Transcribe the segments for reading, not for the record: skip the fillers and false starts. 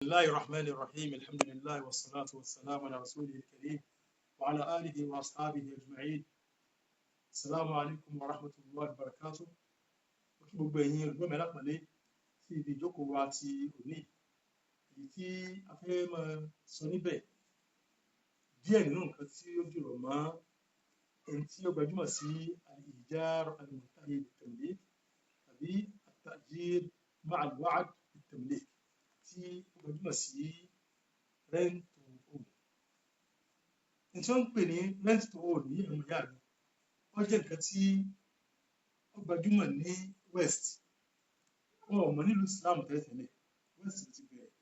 الله الرحمن الرحيم، الحمد لله والصلاة والسلام على رسوله الكريم وعلى آله وأصحابه أجمعين. السلام عليكم ورحمة الله وبركاته. Mo kí gbogbo ẹ̀yin olùgbọ́ mi alápọ̀nlé sí ibi ìjókòó wa ti òní, èyí tí a fẹ́ máa sọ níbẹ̀ díẹ̀ nínú nǹkan tí ó dìrọ̀ mọ́ ẹni tí ó gbajúmọ̀ sí al-ijar al-muntahi bit-tamlik tàbí at-ta'jir ma'a al-wa'd bit-tamlik, tí ó gbajúmọ̀ sí rent to own. Ní tí wọ́n ń pè ní rent to own ní ẹ̀rọ ìyá mi, wọ́n jẹ́ nǹkan tí ó gbajúmọ̀ ní West. Wọn ò mọ̀ nílùú Islam tẹ́lẹ̀tẹ́lẹ̀. West ló ti bẹ̀rẹ̀,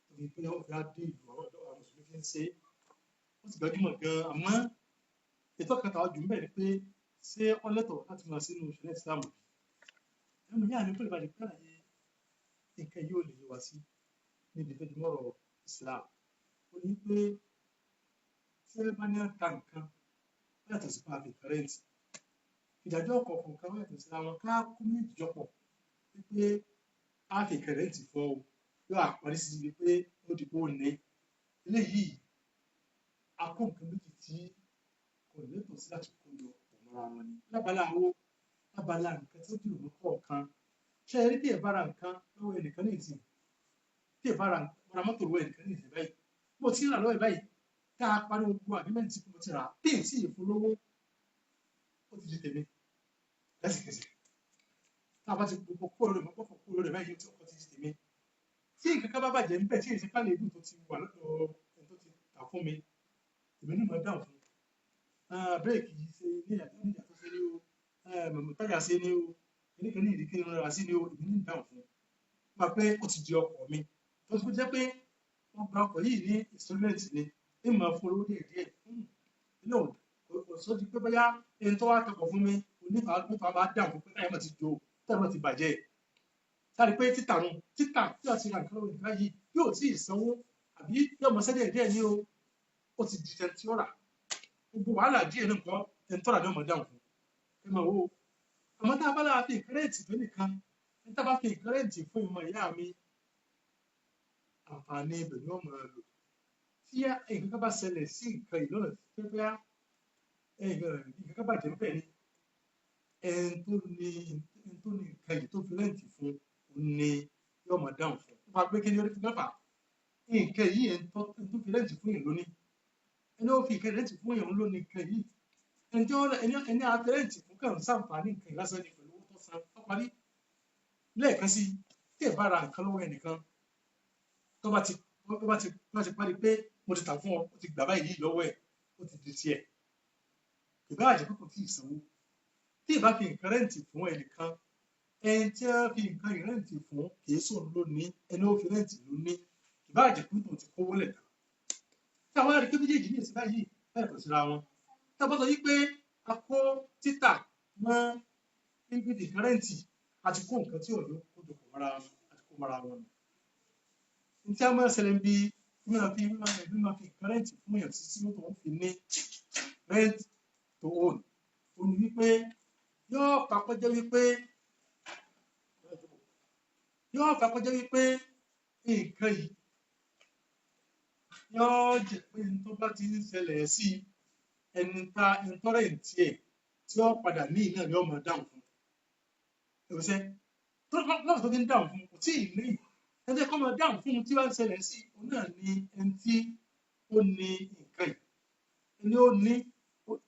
tó fi pé ó fi á dé ìlú àwọn ọ̀dọ́ àwọn mùsùlùmí fi ń ṣe é. Ó sì gbajúmọ̀ gan-an, àmọ́ ètò kan tàwọn jù ń bẹ̀ ni pé, ṣé ó lẹ́tọ̀ọ́ láti máa sínú ìṣẹ̀lẹ̀ Islam bí? Ẹ̀rọ ìyá mi, pẹ̀lú ìbàdí pé àlàyé nǹkan yóò lè yé wa sí níbi tó ti mọ́rọ̀ Islam, ó ní pé tí ẹ bá ní ta nǹkan, ó yàtọ̀ sí pa àfi rent. Ìdájọ́ ọ̀kọ̀ọ̀kan kan yàtọ̀ síra wọn. Ká kó méjì jọpọ̀ wípé a fi rent fún ọ, yóò àparí sí ibi pé ó di pé ó ní eléyìí. A kó nǹkan méjì tí kò lẹ́tọ̀ọ́ sí láti kó jọ pọ̀ mọ́ra wọn ni. Lábala àwo, lábala nǹkan tí ó dìrò mọ́ kọ̀ọ̀kan, ṣé ẹ rí tí ẹ bá ra nǹkan lọ́wọ́ ẹnìkan ní ìsìn, tí ẹ bá ra mọ́tò lọ́wọ́ ẹnìkan ní ìsìn báyìí, mo ti rà lọ́wọ́ ẹ báyìí, tá a parí gbogbo agreement tí mo ti rà, tí n tí ì fún lówó, ó ti di tèmi lẹ́sìkẹsẹ̀. Tá a bá ti gbogbo kúrò lórí mọ́kọ̀ kúrò lórí báyìí, ọkọ̀ ti di tèmi. Tí nǹkan kan bá bàjẹ́ níbẹ̀, tí èsì pálí ìlú tó ti wà lọ́dọ̀ ẹni tó ti tà fún mi, èmi ní mo dáhùn fún bírèkì yìí ṣe ní ìyàtọ̀ ní ìyàtọ̀ ṣe ní o, mọ̀mọ́ táyà ṣe ní o, kìnnìkan ní ìdí kí n rọra sí ní o, èmi ní dáhùn fún un pé ó ti di ọkọ̀ mi. Tó ti jẹ́ pé wọ́n gba ọkọ̀ yìí ní installment ni, ní mọ̀ fún olówó díẹ̀ díẹ̀ inú kò sọ di pé bóyá ẹni tó wá tọkọ̀ fún mi onífà nífa bá dáhùn fún pé táyà mọ̀ ti jó, táyà mọ̀ ti bàjẹ́. Sáré pé títà nu títà tí a ti ra nǹkan lọ́wọ́ nǹkan yìí yóò tí ì sanwó àbí yóò mọ̀ sẹ́dẹ̀ díẹ̀ ní o, ó ti di tẹni tí ó rà. Gbogbo wàhálà díẹ̀ náà nǹkan ẹni tó rà ní ọmọ dáhùn fún ẹ máa wo. Àmọ́ tá a bá lára fi nǹkan rent fún nìkan, ní tá a bá fi nǹkan rent fún ìmọ̀ ìyá mi, àǹfààní ibẹ̀ ni wọ́n máa lò. Tí nǹkan kan bá ṣẹlẹ̀ sí nǹkan yìí lọ́nà tó fẹ́, nǹkan kan bàjẹ́ níbẹ̀ ni, ẹni tó ní nǹkan yìí tó fi rent fún òun ni yóò máa dáhùn fún. Nípa pé kí ni ó fi mẹ́fà nǹkan yìí, ẹni tó fi rent fún yìí lónìí, ẹni ó fi nǹkan rent fún yìí lónìí nǹkan yìí, ẹni tí ó ẹni ẹni a fi rent fún kàn ń sàǹfààní nǹkan yìí lásán ni pẹ̀lú owó tó san tó parí. Lẹ́ẹ̀kan sí, tí ẹ bá ra nǹkan lọ́wọ́ ẹnìkan, tó bá ti parí pé mo ti tà fún ọ, ó ti gbà báyìí lọ́wọ́ ẹ̀, ó ti di tiẹ̀, ìbá àjẹ́ pé kò tí ì sanwó. Tí ì bá fi nǹkan rent fún ẹnìkan, ẹni tí wọ́n fi nǹkan rent fún kì í sóun ló ní, ẹni ó fi rent ló ní, ìbá àjẹ́ pé tòun ti kówó lẹ̀ tán. Tí àwọn àríkè méjèèjì ní ìsìn báyìí bẹ́ẹ̀ kò síra wọn, tá a bá sọ yí pé a kó títà mọ́ fífi nǹkan rent, àti kó nǹkan tí ò ní kó jọpọ̀ mọ́ra wọn, àti kó mọ́ra wọn nù. Ní tí a máa ń ṣẹlẹ̀ bí mímọ́ fi nǹkan rent fún èèyàn títí tó ń fi ní rent to own, ó ní wípé yóò papọ̀ jẹ́ wípé nǹkan yìí yóò jẹ́ pé ní tó bá ti ń ṣẹlẹ̀ sí ẹni tá ẹni tó rent ẹ̀ tí ó padà ní iná ni ó máa dáhùn fún ẹ̀wọ̀sẹ̀ tó lọ́wọ́ tó fi ń dáhùn fún kò tí ì ní. Ẹni tó kọ́ máa dáhùn fún tí wọ́n ń ṣẹlẹ̀ sí òun náà ni ẹni tí ó ní nǹkan yìí, ẹni ó ní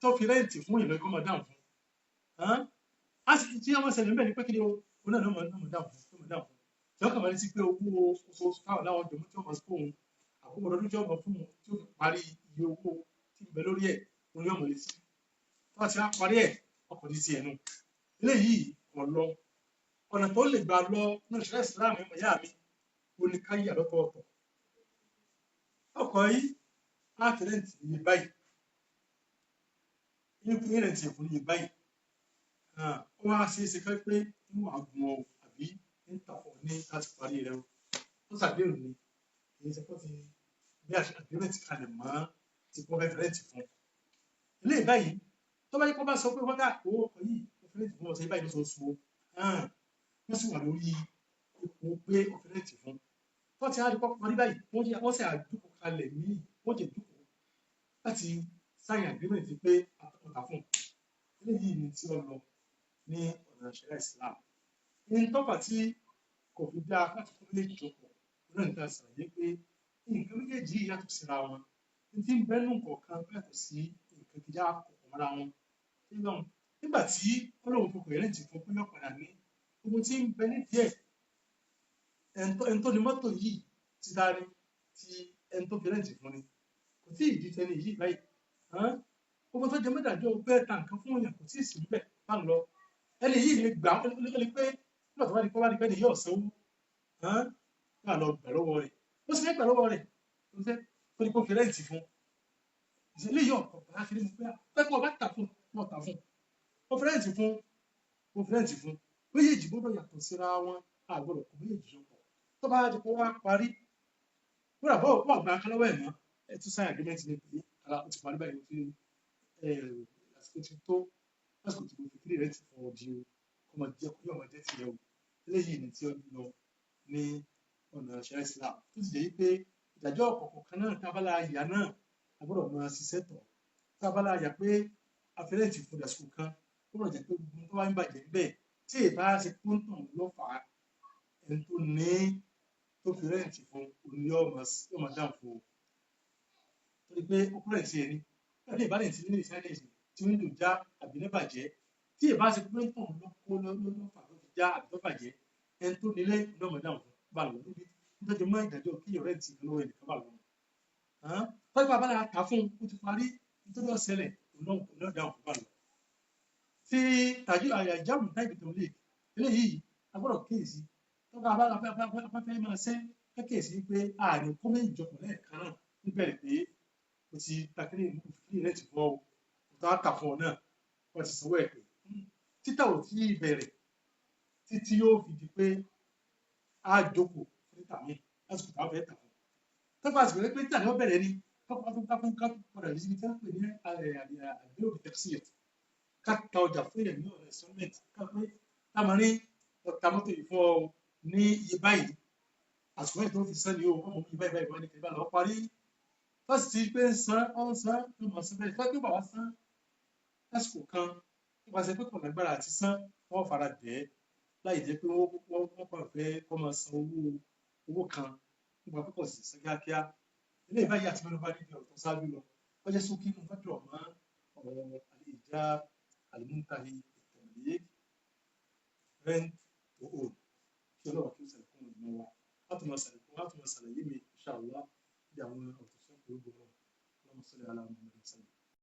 tó fi rent fún ìlú kọ́ máa dáhùn fún. Á sì tí wọ́n ṣẹlẹ̀ níbẹ̀ ni pé kí ni o, òun náà ni ó máa dáhùn fún, ó máa dáhùn fún tí wọ́n kàn máa létí pé owó oṣooṣù táwọn láwọn jọmọ́ tí wọ́n máa fún òun, àkókò ọdún tí wọ́n máa fún òun tí ó fi parí iye owó tí ń bẹ lórí ẹ̀, òun yóò mọ̀ létí. Tó bá ti wá parí ẹ̀, ọkọ̀ ní tiẹ̀ nù. Eléyìí kò lọ ọ̀nà tó lè gbà lọ ní ìṣẹ̀lẹ̀ ìsìláàmù. Ẹ̀mọ̀ ìyá mi, ó ní ká yà lọ́tọ̀ọ̀tọ̀. Ọkọ̀ yìí á fi rent iye báyìí, ní rent fún iye báyìí, ó wá ṣe é ṣe ká pé ń wà gùn ọ àbí ń tà fún ọ ní láti parí rẹ o. Ó ṣàdéhùn ni, kì í ṣe kó ti bí agreement kalẹ̀ mọ́ ti kó fẹ́ fi rent fún eléyìí báyìí. Tó bá yẹ kó bá sọ pé wọ́n dà owó ọkọ̀ yìí, ó fi rent fún ọ̀sẹ̀ báyìí lóṣooṣù o, wọ́n sì wà lórí ipò pé ó fi rent fún. Tó ti á di pọ́ parí báyìí, wọ́n sì àdúkò kalẹ̀ míì, wọ́n jẹ́ dúkò láti sign agreement pé ọ̀tà fún un. Eléyìí ni tí ó lọ ní ọ̀nà ìṣẹ̀lẹ̀ Islam. Ní tọ́pà tí kò fi dáa láti kó méjèèjì jọpọ̀, náà níta ṣàlàyé pé nǹkan méjèèjì yìí yàtọ̀ síra wọn. Ní tí ń bẹ́nu kọ̀ọ̀kan yàtọ̀ sí nǹkan kìjà kọ̀ọ̀kan mọ́ra wọn. Nígbà tí Ọlọ́run fọkàn rẹ̀ ti fún pé yóò padà ní gbogbo tí ń bẹ ní díẹ̀, ẹni tó ní mọ́tò yìí ti dárí tí ẹni tó fi rẹ́ǹtì fún ni kò tí ì di tẹni yìí báyìí. Gbogbo tó jẹ mẹ́tàjọ́ bẹ́ẹ̀ ta nǹkan fún èèyàn kò tí ì sí níbẹ̀ bá ń lọ. Ẹni yìí lè gbà ó lè pé nígbà tó bá di pé bá di pé ni yóò sanwó, yóò lọ gbà lọ́wọ́ rẹ̀. Ó sì fẹ́ gbà lọ́wọ́ rẹ̀ ó fẹ́ tó ní kó fi rẹ́ǹtì fún. Ìṣẹ̀lẹ̀ yìí ọ̀pọ̀ bá fi ní pé pé kó o bá tà fún wọn tà fún ó fi rẹ́ǹtì fún ó fi rẹ́ǹtì fún. Méjèèjì gbọ́dọ̀ yàtọ̀ síra wọn, a gbọ́dọ̀ kó méjèèjì jọ pọ̀. Tó bá di pé wá parí, kódà bọ́ òkú àgbà kan lọ́wọ́ ẹ̀ mọ́, ẹ tún sign agreement ní pé kàlà ó ti parí báyìí, ó ti àsìkò ti tó, lásìkò tí mo fi kiri rẹ̀ ti fún ọ di o, kó máa jẹ́ kó yóò máa jẹ́ tiẹ̀ o. Eléyìí ni tí ó lọ ní ọ̀nà ìṣẹ̀lẹ̀ Islam, tó sì jẹ́ pé ìdájọ́ ọ̀kọ̀ọ̀kan kan náà tábàlà àyà náà a gbọ́dọ̀ máa ṣiṣẹ́ tọ̀. Tábàlà àyà pé afẹ́rẹ́ǹtì fún ìdásíkò kan, ó gbọ́dọ̀ jẹ́ pé gbogbo tó bá ń bàjẹ́ bẹ́ẹ̀ tí ìbá ṣe kúntàn ló fà á, ẹni tó ní tó fi rẹ́ǹtì fún òun ni yóò máa dáhùn fún o. Torí pé ó kúrẹ̀ sí ẹni tàbí ìbálẹ̀ tí ní ìṣẹ́lẹ̀ ìṣẹ́ tí wíńdò já àbí ní bàjẹ́, tí ìbá ṣe kúntàn ló kó ló fà tó fi já àbí tó bàjẹ́, ẹni tó nílé ní ọmọ dáhùn fún bá lọ níbi nítorí mọ́ ìdájọ́ kí rẹ́ǹtì lọ́wọ́ ẹnìkan bá lọ. Tọ́jú bàbá náà ta fún un ó ti parí nítorí ọ̀sẹ̀lẹ̀ òun náà dáhùn fún bá lọ. Tí tàjú àyàjáàmù táìpì tó lè eléyìí a gbọ́dọ̀ kíyèsí tọ́ka afẹ́fẹ́ máa ṣẹ́ kékèsí pé ààrẹ kó méjì jọpọ̀ lẹ́ẹ̀kan náà níbẹ̀rẹ̀ pé o ti takiri ìfìdí rẹ̀ ti fọ́ o tó á tà fún ọ náà wọ́n ti sanwó ẹ̀ pé títà ò tí ì bẹ̀rẹ̀ títí yóò fi di pé á jókòó fún títà míì lásìkò táwọn fẹ́ tà fún tọ́ka àsìkò rẹ̀ pé títà ni wọ́n bẹ̀rẹ̀ ni tọ́ka tó ká fún ká padà síbi tí wọ́n pè ní àgbẹ̀ òbí tẹ́kisì ká ta ọjà fún èèyàn ní ọ̀nà installment ká pé ká máa ní ọ̀tà mọ́tò yìí fún ọ ní iye báyìí àsìkò yìí tó fi san ni o ọmọ mi báyìí báyìí wọ́n ní kí n bá lọ parí fásitì ti pé ń san ọ́ ń san ló mọ̀ san bẹ́ẹ̀ fẹ́ pé bàbá san lásìkò kan nípasẹ̀ pé kò lágbára àti san wọ́n fara dẹ̀ láì jẹ́ pé wọ́n kàn fẹ́ kọ́ máa san owó kan nípa pípọ̀ sí san kíákíá. Ilé ìbáyìí àti mẹ́nu bá níbi ọ̀rọ̀ tó ṣáájú lọ wọ́n jẹ́ sókè nínú fẹ́jọ́ mọ́ ọ̀rọ̀ àlè-ìjà àlùmúntàhí ìtẹ̀lé rent to own. Kí ọlọ́wà kí ó ṣàlékún ìmọ̀ wa, láti máa ṣàlékún láti máa ṣàlàyé mi inshallah bí àwọn ọ̀rọ̀ tó ṣẹ́kù lógo náà. Allahumma salli ala Muhammad wa sallam.